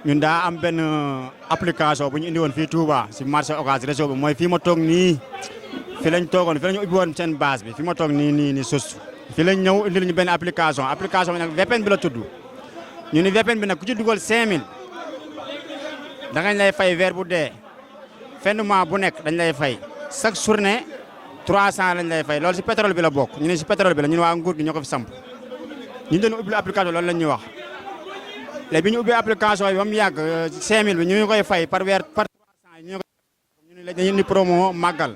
ñun daa am benn application bu ñu indi woon fii Touba si marché Ocass réseau bi mooy fii ma toog nii fi lañ toogoon fi lañu ubbi woon seen base bi fi ma toog nii sus fi lañ ñëw indi ñu benn application bi nag VPN bi la tudd ñu ni VPN bi nag ku ci dugal 5000 da ngañ lay fay weer bu dee fin mois bu nekk dañ lay fay chaque journée 300 lañ lay fay loolu si pétrole bi la bokk ñu ne si pétrole bi la ñun waa nguur gi ñoo ko fi samp ñu doon ubbi application loolu lañ ñuy wax léegi bi ñu ubbi application bi ba mu yàgg 5000 bi ñu ngi koy fay par weer par 300 yi ñu ne la dañuy indi promo màggal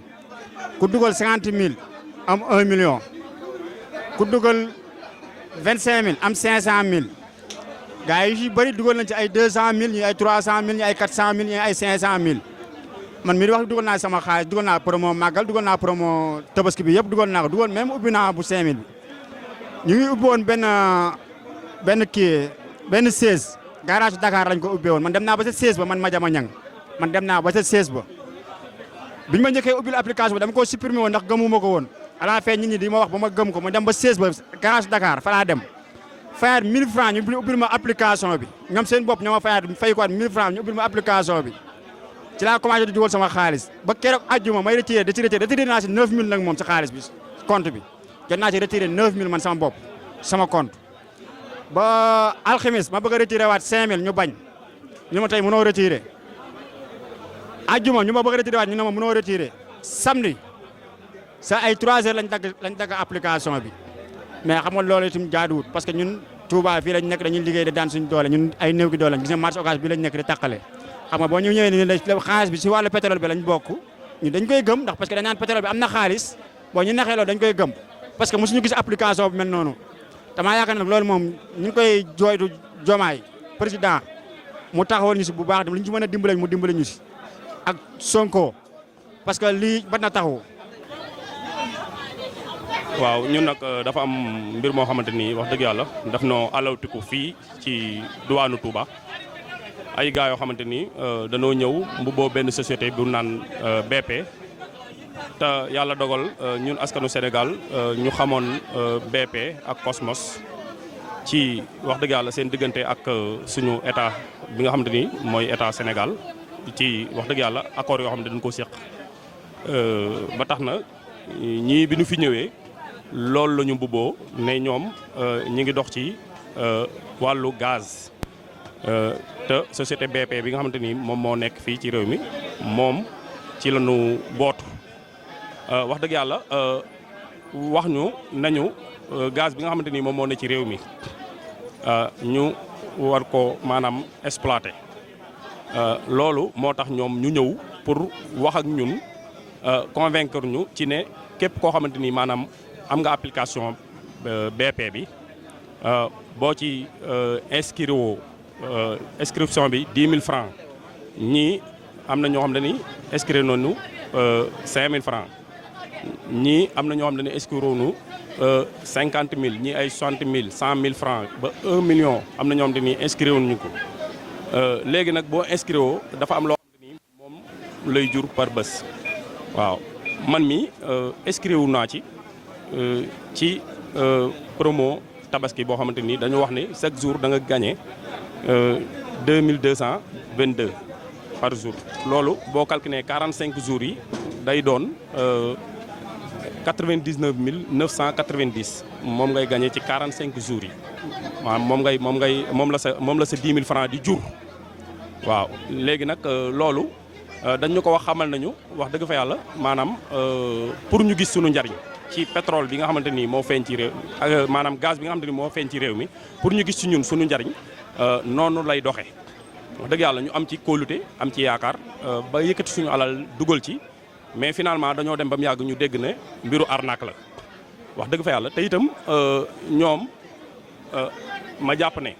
ku dugal 50000 am 1 million ku dugal 25000 am 500000 gars yi yu bëri dugal nañ ci ay 200000 ñi ay 300000 ñi ay 400000 ñi ay 500000 man mii di wax dugal naa sama xaalis dugal naa promo màggal dugal naa promo tabaski bi yëpp dugal naa ko dugal même ubbi naa bu 5000 bi ñu ngi ubbi woon benn 16 garage Dakar lañ ko ubbee woon man dem naa ba sa 16 ba man Madiama Niang man dem naa ba sa 16 ba biñ ma njëkkee ubbil application bi dama ko supprimer woon ndax gëmuma ko woon à la fin nit ñi di ma wax ba ma gëm ko ma dem ba 16 ba garage Dakar fa laa dem fayaat 1000 francs ñu ubbil ma application bi ñoom seen bopp ñoo ma fayaat fay ko waat 1000 francs ñu ubbil ma application bi ci laa commencé di dugal sama xaalis ba keroog àjjuma may retiré naa si 9000 nag moom sa xaalis bi compte bi jot naa si retiré 9000 man sama bopp sama compte ba alxamis ma bëgg a retiré waat 5000 ñu bañ ñu ma tey mënoo retiré àjjuma ñu ma bëgg a retiré waat ñu ne ma mënoo retiré samedi sa ay 3 heures lañ dagg application bi mais xam nga loolu itam jaaduwut parce que ñun Touba fii lañ nekk dañuy liggéey di daan suñu doole ñun ay néew gi doole gis nga marché Ocass bi lañ nekk di tàqale xam nga boo ñu ñëwee ni xaalis bi si wàllu pétrole bi lañ bokk ñu dañ koy gëm ndax parce que dañ naan pétrole bi am na xaalis boo ñu naxee loolu dañ koy gëm parce que mosuñu gis application bu mel noonu damaa yaakaar nag loolu moom ñu ngi koy jooytu Diomaye président mu taxawoon ñu si bu baax dem li ñu ci mën a dimbale mu dimbale ñu si ak Sonko parce que lii ba na taxaw. waaw ñun nag dafa am mbir moo xamante ni wax dëgg yàlla daf noo alawtiku fii ci duwaanu Touba ay gars yoo xamante ni danoo ñëw mbubboo benn société bu naan BP te yàlla dogal ñun askanu Sénégal ñu xamoon BP ak Cosmos ci wax dëgg yàlla seen diggante ak suñu état bi nga xamante ni mooy état Sénégal ci wax dëgg yàlla accord yoo xam ne dañ ko séq ba tax na ñii bi ñu fi ñëwee loolu la ñu mbubboo ne ñoom ñi ngi dox ci wàllu gaz te société BP bi nga xamante ni moom moo nekk fii ci réew mi moom ci la ñu bootu wax dëgg yàlla wax ñu nañu gaz bi nga xamante ni moom moo ne ci réew mi ñu war ko maanaam exploité loolu moo tax ñoom ñu ñëw pour wax ak ñun convaincre ñu ci ne képp koo xamante ni maanaam am nga application BP bi boo ci inscrire woo inscription bi 10 000 francs ñii am na ñoo xam ne ni inscrire nañu 5 000 francs ñii am na ñoo xam ne ni inscrire nañu 50 000 ñii ay 60 000 100 000 francs ba 1 million am na ñoo xam ne ni inscrire wuñu ko léegi nag boo inscrire woo dafa am loo xam ne ni moom lay jur par bés waaw man mi inscrire wu naa ci promo tabaski boo xamante ni dañu wax ne chaque jour da nga gagné 2222 par jour loolu boo calculé 45 jours yi day doon 99 990 moom ngay gagné ci 45 jours yi waaw moom la sa 10 000 francs di jur waaw léegi nag loolu dañ ñu ko wax xamal nañu wax dëgg fa yàlla maanaam pour ñu gis sunu njariñ ci pétrole bi nga xamante ni moo feeñ ci réew maanaam gaz bi nga xamante ni moo feeñ ci réew mi pour ñu gis ci ñun sunu njariñ noonu lay doxee wax dëgg yàlla ñu am ci kóolute am ci yaakaar ba yëkkati suñu alal dugal ci mais finalement dañoo dem ba mu yàgg ñu dégg ne mbiru arnaque la wax dëgg fa yàlla te itam ñoom ma jàpp ne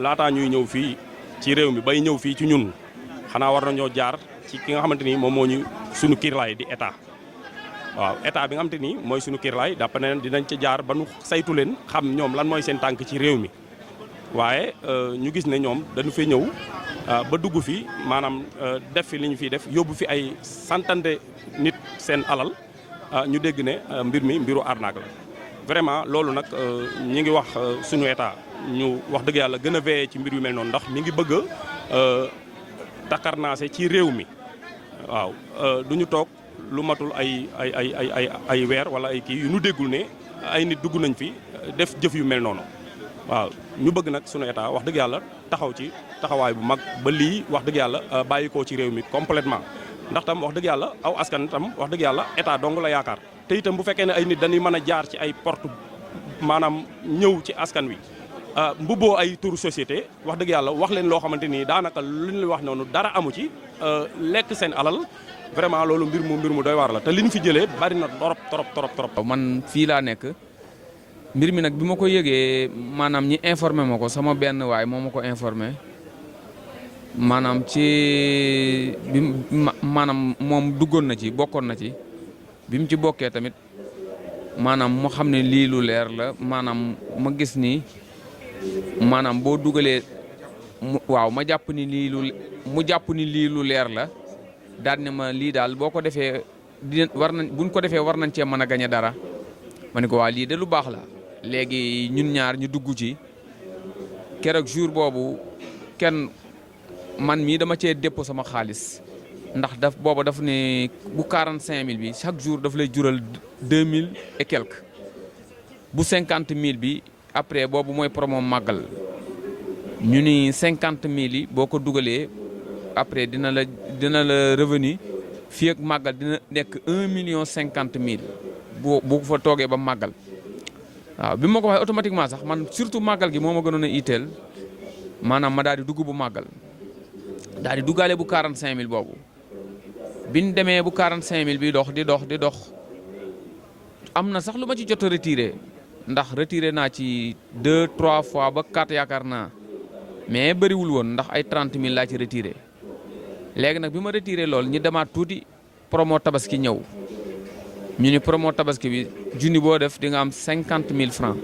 laataa ñuy ñëw fii ci réew mi bay ñëw fii ci ñun xanaa war nañoo jaar ci ki nga xamante ni moom moo ñu suñu kiirlaay di état waaw état bi nga xamante ni mooy suñu kiirlaay dàpp ne dinañ ca jaar ba nu saytu leen xam ñoom lan mooy seen tànk ci réew mi waaye ñu gis ne ñoom dañu fay ñëw ba dugg fi maanaam def fi li ñu fiy def yóbbu fi ay centaine nit seen alal ñu dégg ne mbir mi mbiru arnaque la vraiment loolu nag ñi ngi wax suñu état ñu wax dëgg yàlla gën a veillé ci mbir yu mel noonu ndax mi ngi bëgg a takarnaase ci réew mi waaw du ñu toog lu matul ay weer wala ay kii yu ñu déggul ne ay nit dugg nañ fi def jëf yu mel noonu waaw ñu bëgg nag sunu état wax dëgg yàlla taxaw ci taxawaay bu mag ba lii wax dëgg yàlla bàyyi ko ci réew mi complètement ndax tam wax dëgg yàlla aw askan tam wax dëgg yàlla état dong la yaakaar te itam bu fekkee ne ay nit dañuy mën a jaar ci ay porte maanaam ñëw ci askan wi mbubboo ay turu société wax dëgg yàlla wax leen loo xamante ni daanaka lu ñu wax noonu dara amu ci lekk seen alal vraiment loolu mbir mu doy waar la te li ñu fi jëlee bari na trop. man fii laa nekk mbir mi nag bi ma ko yëgee maanaam ñi informé ma ko sama benn waay moo ma ko informé maanaam ci bi maanaam moom duggoon na ci bokkoon na ci bi mu ci bokkee tamit maanaam mu xam ne lii lu leer la maanaam ma gis ni maanaam boo dugalee waaw ma jàpp ni lii lu leer la daal ne ma lii daal boo ko defee buñ ko defee war nañ cee mën a gañe dara ma ne ko waa lii de lu baax la léegi ñun ñaar ñu dugg ci keroog jour boobu kenn man mii dama cee dépp sama xaalis ndax booba daf ne bu 45000 bi chaque jour daf lay jural 2000 et quelque bu 50000 bi après boobu mooy promo màggal ñu ni 50000 yi boo ko dugalee après dina la revenu fii ak màggal dina nekk 1,50,000 bu fa toogee ba màggal waaw bi ma ko waxee automatiquement sax man surtout màggal gi moo ma gënoon a itteel maanaam ma daal di dugg bu màggal daal di duggaale bu 45000 boobu biñ demee bu 45000 bi di dox am na sax lu ma ci jot a retiré ndax retiré naa ci 2-3 fois ba 4 yaakaar naa mais bëriwul woon ndax ay 30000 laa ci retiré léegi nag bi ma retiré loolu ñu demaat tuuti promo tabaski ñëw ñu ni promo tabaski bi junni boo def di nga am 50000 francs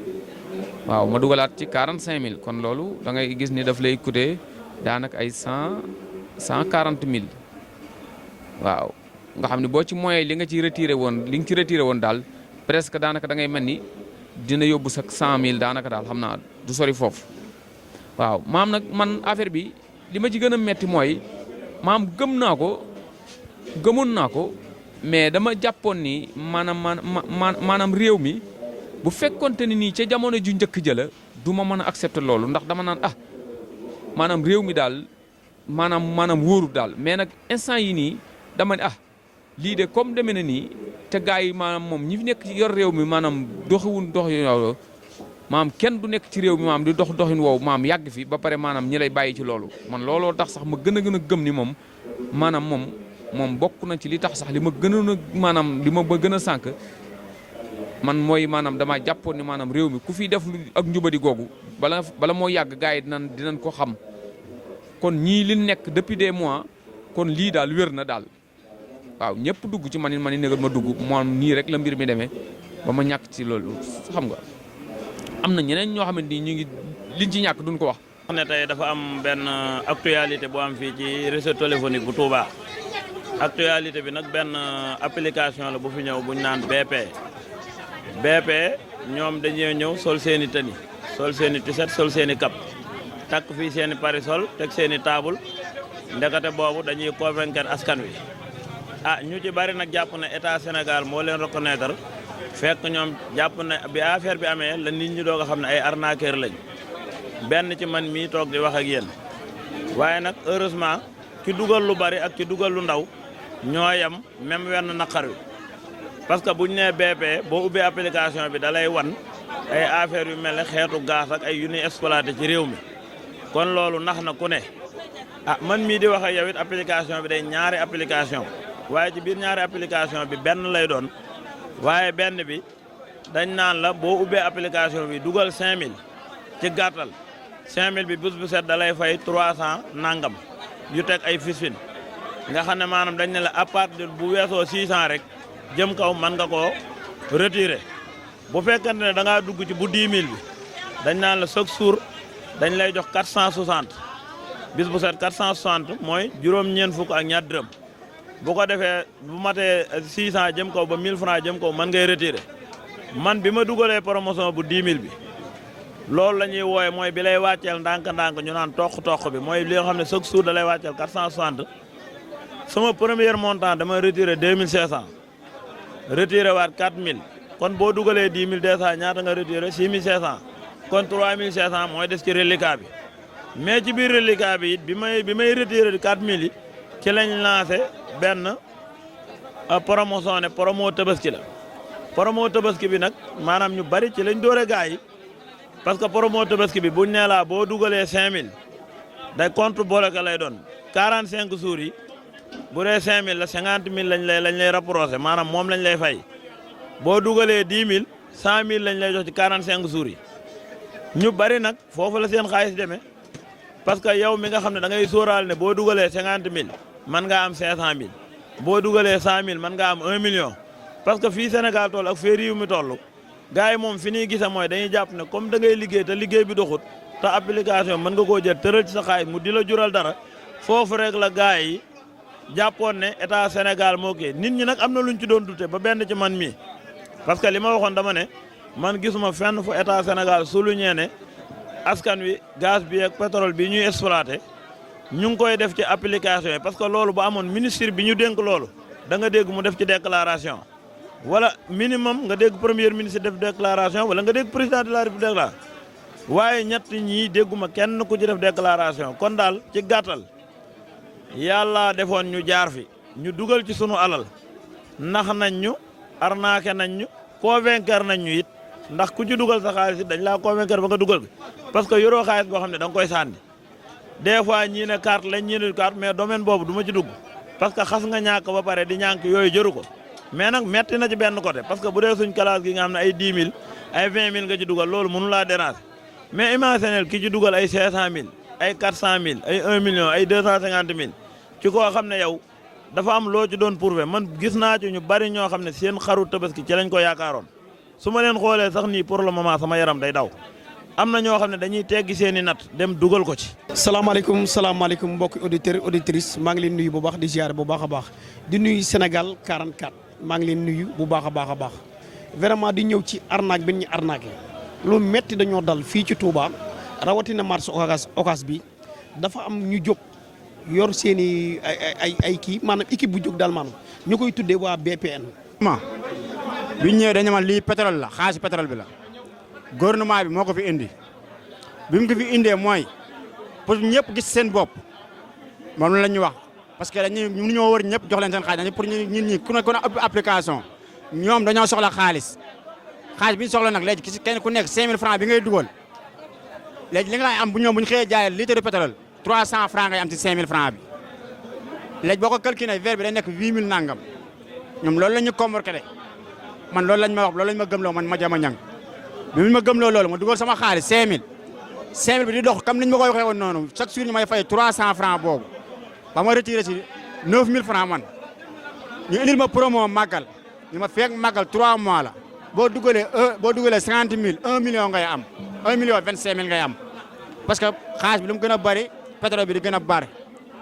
waaw ma dugalaat ci 45000 kon loolu da ngay gis ni daf lay coûter daanaka ay 140 000 waaw nga xam ne boo ci moyen li nga ci retiré woon daal presque daanaka da ngay mel ni dina yóbbu sa 100000 daanaka daal xam naa du sori foofu waaw maam nag man affaire bi li ma ci gën a metti mooy maam gëmoon naa ko mais dama jàppoon ni maanaam réew mi bu fekkonte ni nii ca jamono ju njëkk jëla du ma mën a accepter loolu ndax dama naan maanaam réew mi daal maanaam wóoru daal mais nag instant yi nii dama ne lii de comme demee na nii te gars yi maanaam moom ñi fi nekk yor réew mi maanaam doxiwun dox yow maam kenn du nekk ci réew mi maam di doxin woowu maam yàgg fi ba pare maanaam ñi lay bàyyi ci loolu man looloo tax sax ma gën a gëm ni moom maanaam moom bokk na ci li tax sax li ma gënoon a maanaam li ma ba gën a sànq man mooy maanaam dama jàppoon ni maanaam réew mi ku fi def ak njubadi googu bala moo yàgg gars yi dinañ ko xam kon ñii li nekk depuis des mois kon lii daal wér na daal waaw ñëpp dugg ci man ni négal ma dugg moom nii rek la mbir mi demee ba ma ñàkk ci loolu xam nga am na ñeneen ñoo xamante ni ñu ngi liñ ci ñàkk duñ ko wax. wax ne tey dafa am benn actualité bu am fii ci réseau téléphonique bu Touba actualité bi nag benn application la bu fi ñëw bu ñu naan BP ñoom dañuy ñëw sol seen i tëni sol seen i tiset sol seen i cap takk fii seen i parasol teg seen i table ndekete boobu dañuy convaincre askan wi ñu ci bari nag jàpp ne état Sénégal moo leen reconnaître fekk ñoom jàpp ne bi affaire bi amee la nit ñi doog a xam ne ay arnaqueur lañ benn ci man mii toog di wax ak yéen waaye nag heureusement ci dugal lu bari ak ci dugal lu ndaw ñoo yem même wenn naqar wi parce que bu ñu nee BP boo ubbee application bi da lay wan ay affaire yu mel ne xeetu gaz ak ay yu ñuy exploité ci réew mi kon loolu nax na ku ne man mii di wax ak yow it application bi day ñaari application waaye ci biir ñaari application bi benn lay doon waaye benn bi dañ naan la boo ubbee application bi dugal 5000 ci gàttal 5000 bi bés bu set da lay fay 300 nangam yu teg ay fisfin nga xam ne maanaam dañ ne la à partir bu weesoo 600 rek jëm kaw mën nga koo retirer bu fekkente ne da ngaa dugg ci bu 10 000 bi dañ naan la chaque jour dañ lay jox 460 bis bu set 460 mooy juróom-ñeent fukk ak ñaar dërëm bu ko defee bu matee 600 jëm kaw ba 1000 francs jëm kaw mën ngay retirer man bi ma dugalee promotion bu 10 000 bi loolu la ñuy wooye mooy bi lay wàcceel ndànk-ndànk ñu naan toq bi mooy li nga xam ne chaque jour da lay wàcceel 460 sama premier montant dama retiré 2500 retiré waat 4000 kon boo dugalee 10 000 déjà ñaata nga retiré 6500 kon 3500 mooy des ci reliquat bi mais ci biir reliquat bi it bi may retiré 4000 yi ci lañ lancé benn promotion ne promo tabaski la promo tabaski bi nag maanaam ñu bari ci lañ doore gaa yi parce que promo tabaski bi buñ nee laa boo dugalee 5000 day compte bloqué lay doon 45 jours yi bu dee 5000 la 50000 lañ lay rapproché maanaam moom lañ lay fay boo dugalee 10 000 100000 lañ lay jox ci 45 jours yi ñu bari nag foofu la seen xaalis demee parce que yow mi nga xam ne da ngay sóoraal ne boo dugalee 50000 mën ngaa am 500000 boo dugalee 100000 mën ngaa am 1 million parce que fii Sénégal toll ak fii réew mi toll gars yi moom fi ñuy gise mooy dañuy jàpp ne comme da ngay liggéey te liggéey bi doxut te application mën nga koo jël tëral ci sa xaalis mu di la jural dara foofu rek la gars yi jàppoon ne état Sénégal moo kii nit ñi nag am na luñ ci doon dute ba benn ci man mii parce que li ma waxoon dama ne man gisuma fenn fu état Sénégal souligné ne askan wi gaz bi ak pétrole bi ñuy exploité ñu ngi koy def ci application yi parce que loolu bu amoon ministre bi ñu dénk loolu da nga dégg mu def ci déclaration wala minimum nga dégg premier ministre def déclaration wala nga dégg président de la république la waaye ñett ñii dégguma kenn ku ci def déclaration kon daal ci gàttal yàlla defoon ñu jaar fi ñu dugal ci sunu alal nax nañ ñu arnaqué nañ ñu convaincre nañ ñu it ndax ku ci dugal sa xaalis it dañ laa convaincre ba nga dugal ko parce que yoroo xaalis boo xam ne da nga koy sànni des fois ñii ne carte lañ ñii ne carte mais domaine boobu du ma ci dugg parce que xas nga ñàkk ba pare di ñànk yooyu jëru ko mais nag metti na ci benn côté parce que bu dee suñ classe gi nga xam ne ay 10 000 ay 20 000 nga ci dugal loolu mënu laa déranger mais imaginez ki ci dugal ay 500 000 ay 400 000 ay 1 million ay 250 000 ci koo xam ne yow dafa am loo ci doon prouvé man gis naa ci ñu bari ñoo xam ne seen xaru tabaski ci lañ ko yaakaaroon su ma leen xoolee sax nii pour le moment sama yaram day daw am na ñoo xam ne dañuy teggi seen i nat dem dugal ko ci. salaamaaleykum mbokki auditeurs auditrices maa ngi leen nuyu bu baax di ziar bu baax a baax di nuyu Sénégal 44 maa ngi leen nuyu bu baax a baax a baax vraiment di ñëw ci arnaque bi ñu arnaqué lu metti dañoo dal fii ci Touba rawatina marché Ocass bi dafa am ñu jóg yor seen i ay kii maanaam équipe bu jóg daal maanaam ñu koy tuddee waa BPN. bi ñu ñëwee dañu ma lii pétrole la xaalis pétrole bi la gouvernement bi moo ko fi indi bi mu ko fi indee mooy pour ñëpp gis seen bopp moom la ñu wax parce que dañuy ñu ñoo war ñëpp jox leen seen xaalis pour ñi ku ne application ñoom dañoo soxla xaalis bi ñu soxla nag léegi kenn ku nekk 5000 francs bi ngay dugal léegi li nga am bu ñoom bu ñu xëyee jaayee litre de pétrole 300 francs ngay am ci 5000 francs bi léegi boo ko calculé verre bi day nekk 8000 nangam ñoom loolu la ñu convoqué man loolu lañ ma wax loolu lañ ma gëmloo man ma jama ñang bi ma gëmloo loolu ma dugal sama xaalis 5000 bi di dox comme niñ ma koy waxee woon noonu chaque jour ñu may fay 300 francs boobu ba ma retiré ci 9000 francs man ñu indil ma promo màggal ñu ma fekk màggal 3 mois la boo dugalee 50 000 1 million ngay am 1 million 25 000 ngay am parce que xaalis bi lu mu gën a bëri pétrole bi di gën a bëri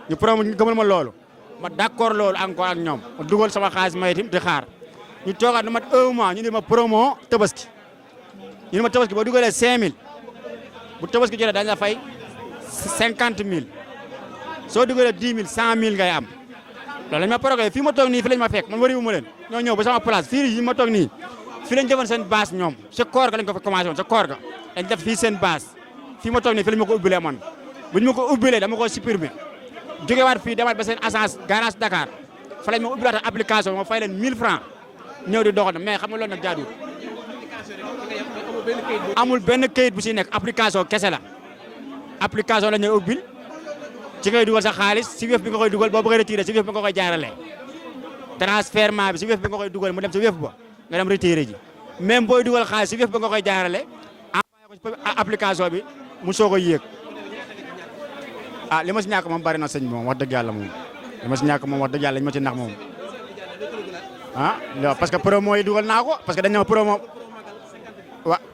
ñu promo ñu gëmal ma loolu ma d'accord loolu encore ak ñoom ma dugal sama xaalis ma itam di xaar ñu toogaat lu mat 1 mois ñu ne ma promo tabaski ñu ne ma tabaski boo dugalee 5000 bu tabaski jotee dañ la fay 50 000 soo dugalee 10 000 100 000 ngay am loolu lañ ma programme fii ma toog nii fi lañ ma fekk man wariwu ma leen ñoo ñëw ba sama place fii yi ma toog nii fii lañ defoon seen base ñoom sa koor ga lañ ko fa commencé woon sa koor ga dañ def fii seen base fii ma toog nii fi lañ ma ko ubbilee man buñ ma ko ubbilee dama ko supprimer jógewaat fii demaat ba seen agence garage Dakar fa lañ ma ubbilaat application ma fay leen 1000 francs ñëw di doxal mais xam nga loolu nag jaaduwul amul benn kayit bu si nekk application kese la application la ñuy ubbil ci ngay dugal sa xaalis si wéef bi nga koy dugal boo bëggee retiré si wéef bi nga koy jaarale transfèrement bi si wéef bi nga koy dugal mu dem si wéef ba nga dem retiré ji même booy dugal xaalis si wéef bi nga koy jaarale envoyé ko ci application bi mu soog a yéeg ah li ma si ñàkk moom bari na sëñ bi moom wax dëgg yàlla moom li ma si ñàkk moom wax dëgg yàlla li ma ci nax moom ah parce que promo yi dugal naa ko parce que dañ ne ma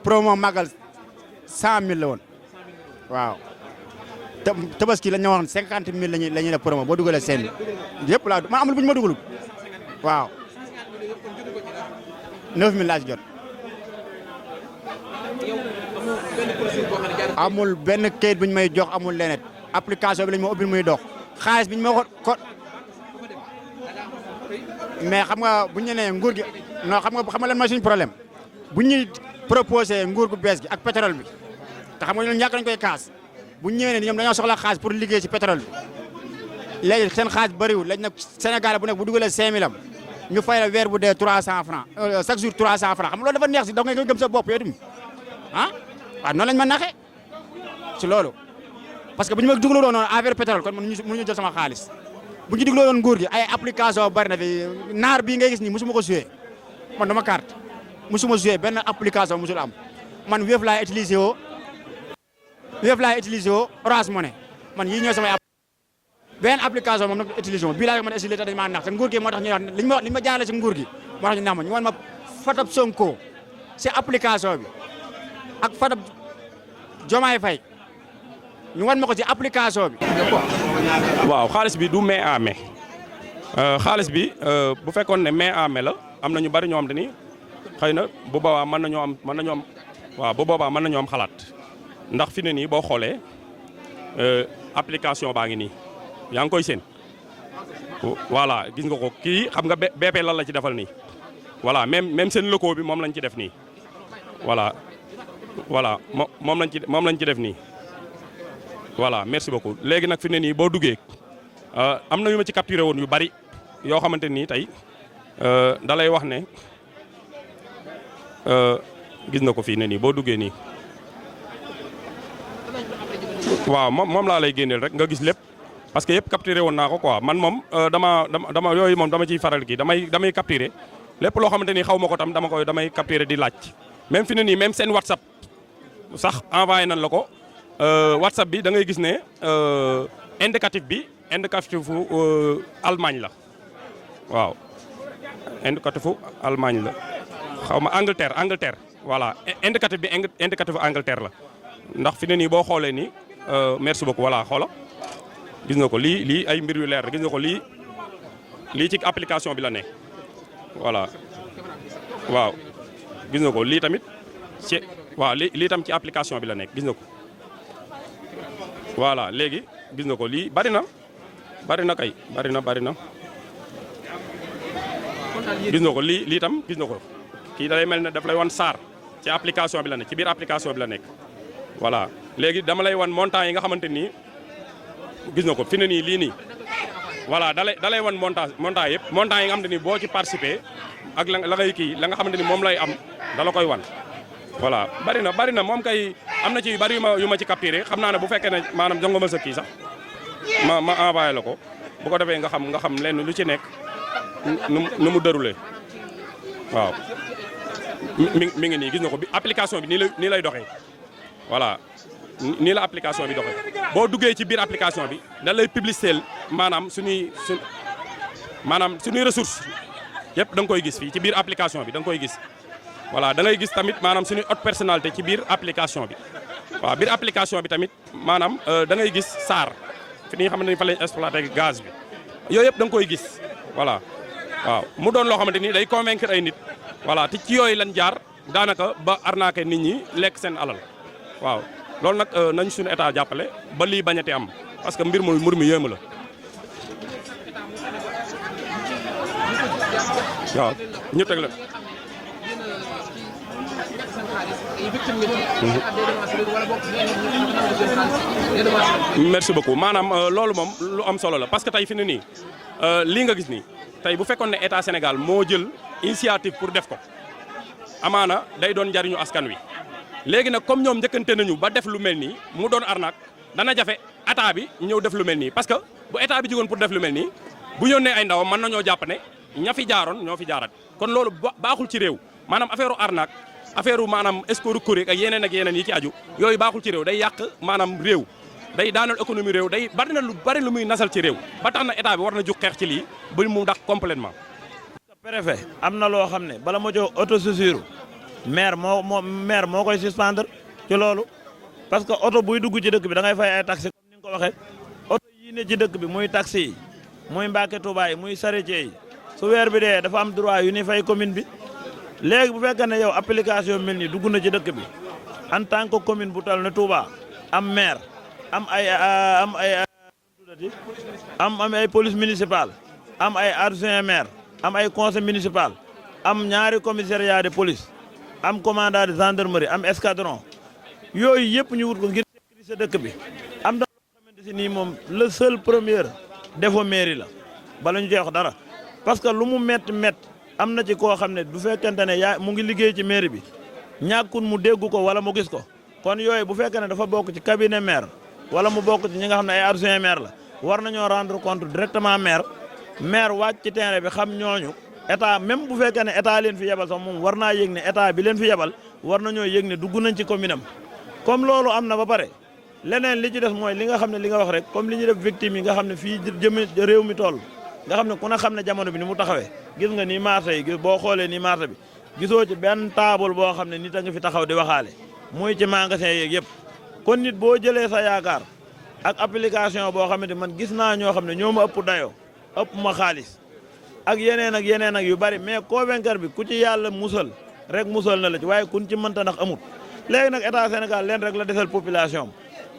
promo magal 100000 la woon waaw tabaski lañ ñu waxoon 50000 la ñuy def promo boo dugalee 5000 yëpp laa man amul bu ñu ma dugalul waaw 9000 laa ci jot amul benn kayit bu ñu may jox amul leneen application bi lañ ma ubbil muy dox xaalis bi ñu ma ko mais xam nga bu ñu nee nguur gi non xam nga lan mooy suñu problème bu ñuy proposé nguur gu bees gi ak pétrole bi te xam nga ñun ñàkk nañu koy kaas bu ñu ñëwee ne ñoom dañoo soxla xaalis pour liggéey ci pétrole bi léegi seen xaalis bëriwul léegi nag Sénégal bu nekk bu dugalee 5000 am ñu fay la weer bu dee 300 francs chaque jour 300 francs xam nga loolu dafa neex si da ngay gëm sa bopp yow tamit waaw noonu lañ ma naxee ci loolu parce que bu ñu ma dugaloo doon affaire pétrole kon mënuñu jël sama xaalis bu ñu dugaloo doon nguur gi ay application bari na fi naar bii ngay gis nii musuma ko joué man dama carte musuma joué benn application musul am man Wave laay utilisé woo Orange Money man yii ñooy samay benn application moom nag utilisé moo bii laa mën a utilisé dañu maa nax te nguur gi moo tax ñu wax li ñu ma jaarale ci nguur gi moo tax ñu nax ma ñu wan ma fotab Sonko ci application bi ak fotab Diomaye Faye ñu wan ma ko ci application bi. waaw xaalis bi du main à main xaalis bi bu fekkoon ne main à main la am na ñu bari ñoo xam te ni xëy na bu boobaa mën nañoo am waaw bu boobaa mën nañoo am xalaat ndax fi ne nii boo xoolee application baa ngi nii yaa ngi koy seen voilà gis nga ko kii xam nga BP lan la ci defal nii voilà même seen locaux bi moom lañ ci def nii voilà moom lañ ci def nii. voilà merci beaucoup léegi nag fi ne nii boo duggee am na yu ma ci capturé woon yu bari yoo xamante nii tey da lay wax ne gis na ko fii ne nii boo duggee nii waaw moom laa lay génneel rek nga gis lépp parce que yëpp capturé woon naa ko quoi man moom dama yooyu moom dama ciy faral kii damay capturé lépp loo xamante ni xaw ma ko tam damay capturé di laaj même fi ne nii même seen WhatsApp sax envoyé nañ la ko. WhatsApp bi da ngay gis ne indicatif Allemagne la waaw indicatifu Allemagne la xaw ma Angleterre voilà indicatif bi indicatifu Angleterre la ndax fi ne nii boo xoolee nii merci beaucoup voilà xoola gis nga ko lii ay mbir yu leer gis nga ko lii ci application bi la ne voilà waaw gis nga ko lii tamit ci waaw lii tam ci application bi la nekk gis nga ko. voilà léegi gis na ko lii bari na kay bari na gis na ko lii tam gis na ko kii da lay mel ne daf lay wan SAR ci application bi la nekk ci biir application bi la nekk voilà léegi dama lay wan montant yi nga xamante nii gis na ko fi ne nii lii nii voilà da lay wan montant yëpp montant yi nga xamante ni boo ci participer ak la ngay kii la nga xamante ni moom lay am da la koy wan voilà bari na moom kay am na ci bari yu ma ci capturé xam naa ne bu fekkee ne maanaam jongo ma sa kii sax ma envoyé la ko bu ko defee nga xam lenn lu ci nekk nu mu déroulé waaw mi ngi nii gis na ko bi application bi nii lay doxee voilà nii la application bi doxee boo duggee ci biir application bi da lay publicité maanaam suñuy ressource yëpp da nga koy gis fii ci biir application bi da nga koy gis voilà da ngay gis tamit maanaam suñuy haute personnalité ci biir application bi waaw biir application bi tamit maanaam da ngay gis SAR fi nga xamante ni fa lañ exploité gaz bi yooyu yëpp da nga koy gis voilà waaw mu doon loo xamante ni day convaincre ay nit voilà te ci yooyu lañ jaar daanaka ba arnaqué nit ñi lekk seen alal waaw loolu nag nañ suñu état jàppale ba lii bañati am parce que mbir mi yéema la waaw ñu teg la merci beaucoup maanaam loolu moom lu am solo la parce que tey fi ne nii lii nga gis nii tey bu fekkoon ne état Sénégal moo jël initiative pour def ko amaana day doon njariñu askan wi léegi nag comme ñoom njëkkante nañu ba def lu mel nii mu doon arnaque dana jafe état bi ñëw def lu mel nii parce que bu état bi jógoon pour def lu mel nii bu yónnee ay ndawam mën nañoo jàpp ne ña fi jaaroon ñoo fi jaarat kon loolu baaxul ci réew maanaam affaire arnaque affaire maanaam escroquerie ak yeneen yi ci aju yooyu baaxul ci réew day yàq maanaam réew day daanal économie réew day bari na lu bari lu muy nasal ci réew ba tax na état bi war na jug xeex ci lii ba mu ndax complètement préfet am na loo xam ne bala ma jox autosaisine maire moo koy suspendre ci loolu parce que oto buy dugg ci dëkk bi da ngay fay ay taxi comme ni nga ko waxee oto yii ne ci dëkk bi muy taxi yi muy Mbàkke Tuubaa yi muy charretier yi su weer bi dee dafa am droit yu ni fay commune bi léegi bu fekkee ne yow application mel ni dugg na ci dëkk bi en tant que commune bu tal ne Touba am maire am ay police municipale am ay adjoint maire am ay conseil municipal am ñaari commissariat de police am commandant de gendarmerie am escadron yooyu yëpp ñu wut ko ngir sécuriser dëkk bi am na loo xamante si nii moom le seul premier défaut mairie la bala ñu jox dara parce que lu mu métti am na ci koo xam ne du fekkente ne mu ngi liggéey ci mairie bi ñàkkul mu dégg ko wala mu gis ko kon yooyu bu fekkee ne dafa bokk ci cabinet maire wala mu bokk ci ñi nga xam ne ay adjoint maire la war nañoo rendre compte directement maire wàcc ci terrain bi xam ñooñu état même bu fekkee ne état leen fi yebal sax moom war naa yëg ne état bi leen fi yebal war nañoo yëg ne dugg nañ ci commune am comme loolu am na ba pare leneen li ci des mooy li nga xam ne li nga wax rek comme li ñu def victime yi nga xam ne fii jëmi réew mi toll nga xam ne ku ne xam ne jamono bi ni mu taxawee gis nga nii marché yi boo xoolee nii marché bi gisoo ci benn table boo xam ne nit a nga fi taxaw di waxaale muy ci magasin yeeg yëpp kon nit boo jëlee sa yaakaar ak application boo xamante man gis naa ñoo xam ne ñoo ma ëpp dayoo ëpp ma xaalis ak yeneen ak yu bari mais convaincre bi ku ci yàlla musal rek musal na la ci waaye kun ci mënta ndax amut léegi nag état Sénégal leen rek la desal population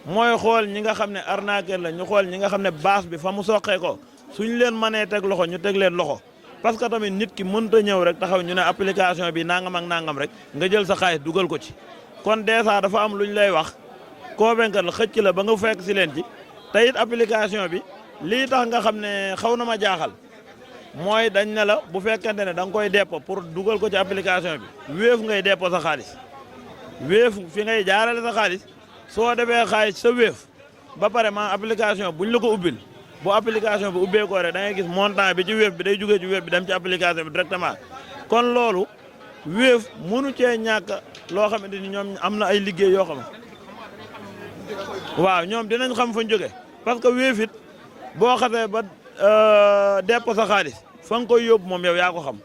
mooy xool ñi nga xam ne arnaqueur la ñu xool ñi nga xam ne base bi fa mu soqee ko suñ leen mënee teg loxo ñu teg leen loxo parce que tamit nit ki mënta ñëw rek taxaw ñu ne application bi nangam ak nangam rek nga jël sa xaalis dugal ko ci kon dèjà dafa am lu ñu lay wax convaincre la xëcc la ba nga fekk si leen ci te it application bi lii tax nga xam ne xaw na ma jaaxal mooy dañ ne la bu fekkente ne da nga koy dépôt pour dugal ko ci application bi Wave ngay dépôt sa xaalis Wave fi ngay jaarale sa xaalis soo defee xaalis sa Wave ba pare ma application buñ la ko ubbil bu application bi ubbeekoo rek da ngay gis montant bi ci Wave bi day jugee ci Wave bi dem ci application bi directement kon loolu Wave mënu cee ñàkk loo xamante ni ñoom am na ay liggéey yoo xam waaw ñoom dinañ xam fañ jóge parce que Wave it boo xasee ba dépôt sa xaalis fa nga koy yóbbu moom yow yaa ko xam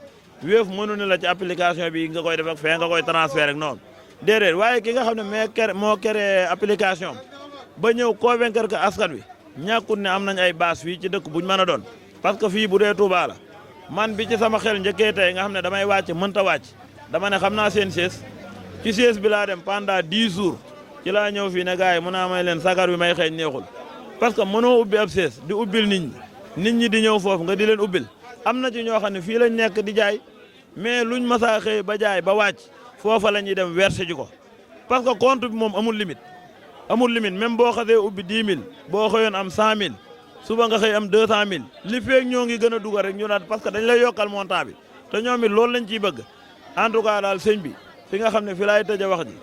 Wave mënu ne la ci application bi nga koy def ak fee nga koy transfert ak noonu déedéet waaye ki nga xam ne moo créé application ba ñëw convaincre que askan wi ñàkkut ne am nañ ay base fii ci dëkk buñ mën a doon parce que fii bu dee Touba la man bi ci sama xel njëkkee tey nga xam ne damay wàcc mënta wàcc dama ne xam naa seen siège ci siège bi laa dem pendant 10 jours ci laa ñëw fii ne gars yi mun naa may leen sagar bi may xëy neexul parce que mënoo ubbi ab siège di ubbil nit ñi di ñëw foofu nga di leen ubbil am na ci ñoo xam ne fii lañ nekk di jaay mais luñ masaa xëy ba jaay ba wàcc foofa la ñuy dem verser ji ko parce que compte bi moom amul limite même boo xasee ubbi 10 000 boo xëyoon am 100 000 suba nga xëy am 200 000 li feeg ñoo ngi gën a dugal rek ñu naan parce que dañ lay yokkal montant bi te ñoom it loolu lañ ciy bëgg en tout cas daal sëñ bi fi nga xam ne fi laay tëj a wax ji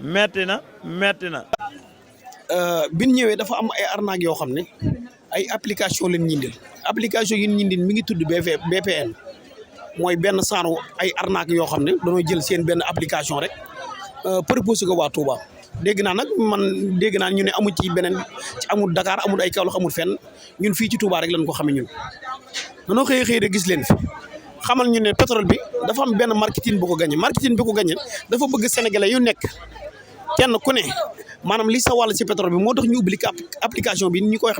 metti na. bin ñëwee dafa am ay arnaque yoo xam ne ay application leen ñindil application yi ñindil mi ngi tudd BPN mooy benn saaru ay arnaque yoo xam ne dañoo jël seen benn application rek proposé ko waa Touba dégg naa nag dégg naa ñu ne amul ci beneen ci amul Dakar amul ay Kaolack amul fenn ñun fii ci Touba rek lañ ko xamee ñun danoo xëy rek gis leen fi xamal ñu ne pétrole bi dafa am benn marketing bu ko gagné dafa bëgg sénégalais yu nekk kenn ku ne maanaam li sa wàll ci pétrole bi moo tax ñu ubbi application bi ñu koy wax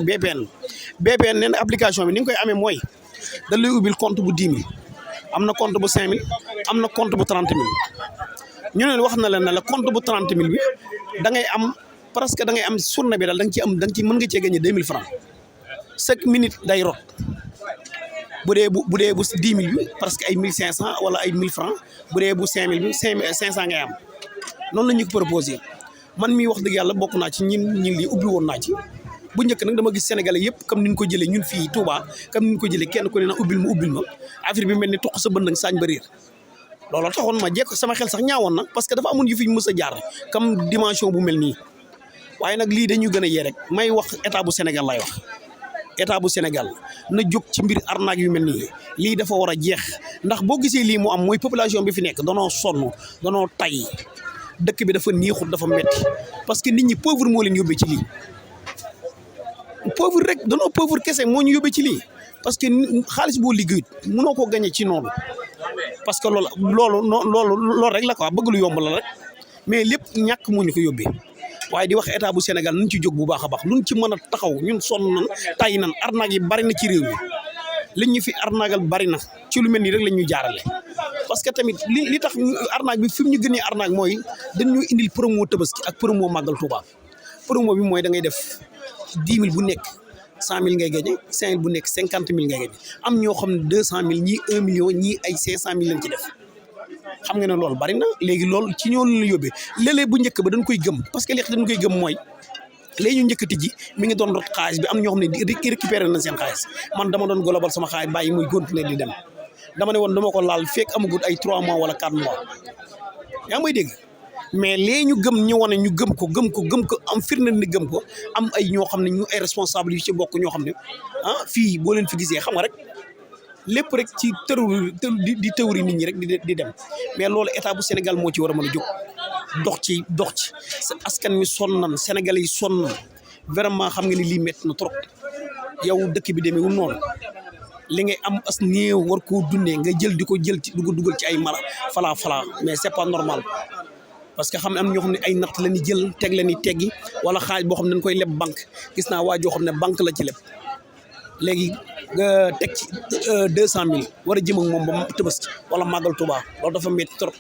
BPN nee na application bi ni nga koy amee mooy da lay ubbil compte bu 10 000 am na compte bu 5 000 am na compte bu 30 000 ñu ne wax na leen ne la compte bu 30 000 bi da ngay am presque da ngay am journée bi daal da nga ci mën nga cee gagné 2000 francs chaque minute day rot bu dee bu 10 000 bi presque ay 1500 wala ay 1000 francs bu dee bu 5000 bi 500 ngay am noonu la ñu ko proposé man mii wax dëgg yàlla bokk naa ci ñin lii ubbi woon naa ci bu njëkk nag dama gis sénégalais yëpp comme ni ñu ko jëlee ñun fii Touba comme ni ñu ko jëlee kenn ku ne na ubbil ma affaire bi mel ni tuq sa bëndang saañ ba réer loolu taxoon ma jekk sama xel sax ñaawoon na parce que dafa amoon yu fi mës a jaar comme dimension bu mel nii waaye nag lii dañuy gën a yee rek may wax état bu Sénégal lay wax état bu Sénégal na jóg ci mbir arnaque yu mel nii lii dafa war a jeex ndax boo gisee lii mu am mooy population bi fi nekk danoo sonn danoo tay dëkk bi dafa neexut dafa metti parce que nit ñi pauvre moo leen yóbbee ci lii pauvre rek danoo pauvre kese moo ñu yóbbee ci lii parce que xaalis boo liggéeyut mënoo ko gagné ci noonu parce que loolu rek la quoi bëgg lu yomb la rek mais lépp ñàkk moo ñu ko yóbbee waaye di wax état bu Sénégal nañ ci jóg bu baax a baax luñ ci mën a taxaw ñun sonn nan tay nan arnaque yi bari na ci réew mi liñ ñu fi arnagal bari na ci lu mel nii rek lañ ñu jaarale parce que tamit li tax arnaque bi fi mu ñu gënee arnaque mooy dañu indil promo Tabaski ak promo Màggal Touba promo bi mooy da ngay def 10 000 bu nekk 100 000 ngay gagné 5 000 bu nekk 50 000 ngay gagné am ñoo xam ne 200 000 ñii 1 million ñii ay 500 000 lañ ci def xam nga ne loolu bari na léegi loolu ci ñoo la yóbbee léeg-léeg bu njëkk ba dañ koy gëm parce que li dañ koy gëm mooy léegi ñu njëkkati ji mi ngi doon rot xaalis bi am ñoo xam ne di récupéré nañ seen xaalis man dama doon global sama xaalis bàyyi muy continuer di dem dama ne woon dama ko laal fekk amagut ay 3 mois wala 4 mois yaa may dégg mais léegi ñu gëm ñu wane ñu gëm ko am firnde ni gëm ko am ay ñoo xam ne ñu ay responsable yu ci bokk ñoo xam ne ah fii boo leen fi gisee xam nga rek lépp rek ci di théorie nit ñi rek di dem mais loolu état bu Sénégal moo ci war a mën a jóg dox ci askan wi sonn nañ Sénégalais yi sonn nañ vraiment xam nga ni lii métti na trop yow dëkk bi demeewul noonu li ngay am as néew war koo dundee nga jël di ko jël ci dugal ci ay mala falaa mais c'est pas normal parce que xam ne am ñoo xam ne ay natt la ñuy jël teg la ñuy teggi wala xaaj boo xam ne dañ koy leb banque gis naa waa joo xam ne banque la ci leb léegi nga teg ci 200 000 war a jëm ak moom ba Tabaski wala Màggal Touba loolu dafa métti trop